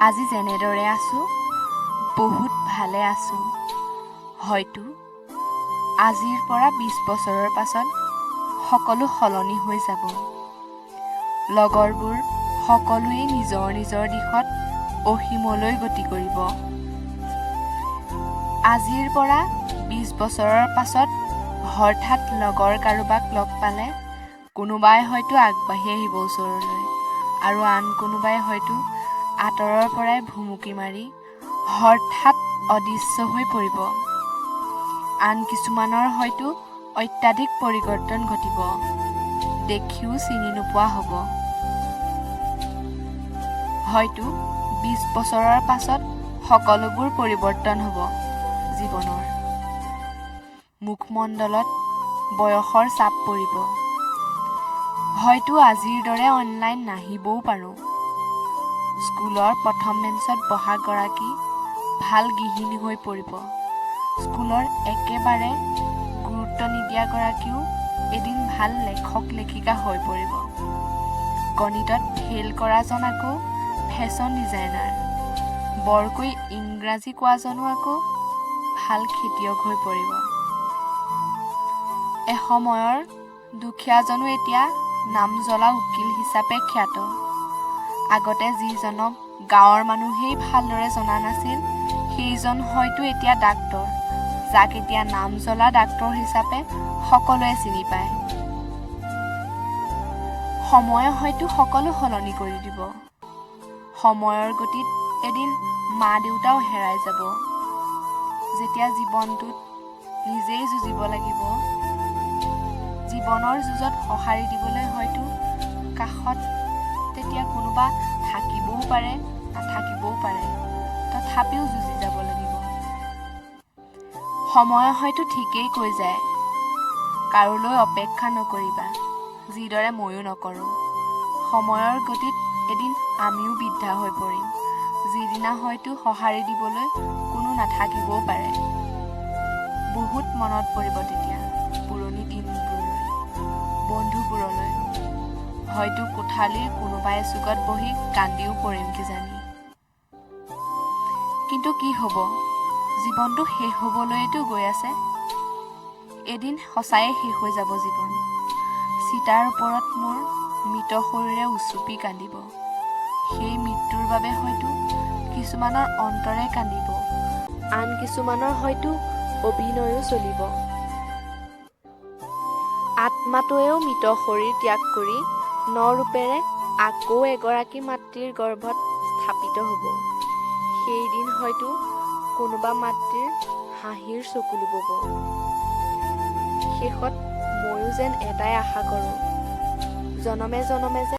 আজি যেনেদৰে আছোঁ, বহুত ভালে আছোঁ। হয়তো আজিৰ পৰা 20 বছৰৰ পাছত সকলো সলনি হৈ যাব। লগৰবোৰ সকলোৱেই নিজৰ নিজৰ দিশত অসীমলৈ গতি কৰিব। আজিৰ পৰা 20 বছৰৰ পাছত হঠাৎ লগৰ কাৰোবাক লগ পালে কোনোবাই হয়তো আগবাঢ়ি আহিব ওচৰলৈ আৰু আন কোনোবাই হয়তো আঁতৰৰ পৰাই ভুমুকি মাৰি হঠাৎ অদৃশ্য হৈ পৰিব। আন কিছুমানৰ হয়তো অত্যাধিক পৰিৱৰ্তন ঘটিব, দেখিও চিনি নোপোৱা হ'ব। হয়তো 20 বছৰৰ পাছত সকলোবোৰ পৰিৱৰ্তন হ'ব। জীৱনৰ মুখমণ্ডলত বয়সৰ চাপ পৰিব। হয়তো আজিৰ দৰে অনলাইন নাহিবও পাৰোঁ। স্কুলৰ প্ৰথম বেঞ্চত বহা গৰাকী ভাল গৃহিণী হৈ পৰিব। স্কুলৰ একেবাৰে গুৰুত্ব নিদিয়া গৰাকীও এদিন ভাল লেখক লেখিকা হৈ পৰিব। গণিতত ফেইল কৰাজন আকৌ ফেশ্বন ডিজাইনাৰ, বৰকৈ ইংৰাজী কোৱাজনো আকৌ ভাল খেতিয়ক হৈ পৰিব। এসময়ৰ দুখীয়াজনো এতিয়া নামজ্বলা উকীল হিচাপে খ্যাত। আগতে যিজনক গাঁৱৰ মানুহেই ভালদৰে জনা নাছিল, সেইজন হয়তো এতিয়া ডাক্তৰ, যাক এতিয়া নামজ্বলা ডাক্তৰ হিচাপে সকলোৱে চিনি পায়। সময়ে হয়তো সকলো সলনি কৰি দিব। সময়ৰ গতিত এদিন মা দেউতাও হেৰাই যাব। যেতিয়া জীৱনটোত নিজেই যুঁজিব লাগিব, জীৱনৰ যুঁজত সঁহাৰি দিবলৈ হয়তো কাষত তেতিয়া কোনোবা থাকিবও পাৰে, নাথাকিবও পাৰে, তথাপিও যুঁজি যাব লাগিব। সময়ে হয়তো ঠিকেই কৈ যায়, কাৰোলৈ অপেক্ষা নকৰিবা, যিদৰে ময়ো নকৰোঁ। সময়ৰ গতিত এদিন আমিও বৃদ্ধা হৈ পৰিম, যিদিনা হয়তো সঁহাৰি দিবলৈ কোনো নাথাকিবও পাৰে। বহুত মনত পৰিব তেতিয়া পুৰণি দিনবোৰলৈ, বন্ধুবোৰলৈ। হয়তো কোঠালিৰ কোনোবা এচুকত বহি কান্দিও পৰিম কিজানি। কিন্তু কি হ'ব, জীৱনটো শেষ হ'বলৈয়েতো গৈ আছে। এদিন সঁচায়ে শেষ হৈ যাব জীৱন। চিতাৰ ওপৰত মোৰ মৃত শৰীৰে উচুপি কান্দিব। সেই মৃত্যুৰ বাবে হয়তো কিছুমানৰ অন্তৰে কান্দিব, আন কিছুমানৰ হয়তো অভিনয়ো চলিব। আত্মাটোৱেও মৃত শৰীৰ ত্যাগ কৰি নৰূপেৰে আকৌ এগৰাকী মাতৃৰ গৰ্ভত স্থাপিত হ'ব। সেইদিন হয়তো কোনোবা মাতৃৰ হাঁহিৰ চকুলো বব। শেষত ময়ো যেন এটাই আশা কৰোঁ, জনমে জনমে যেন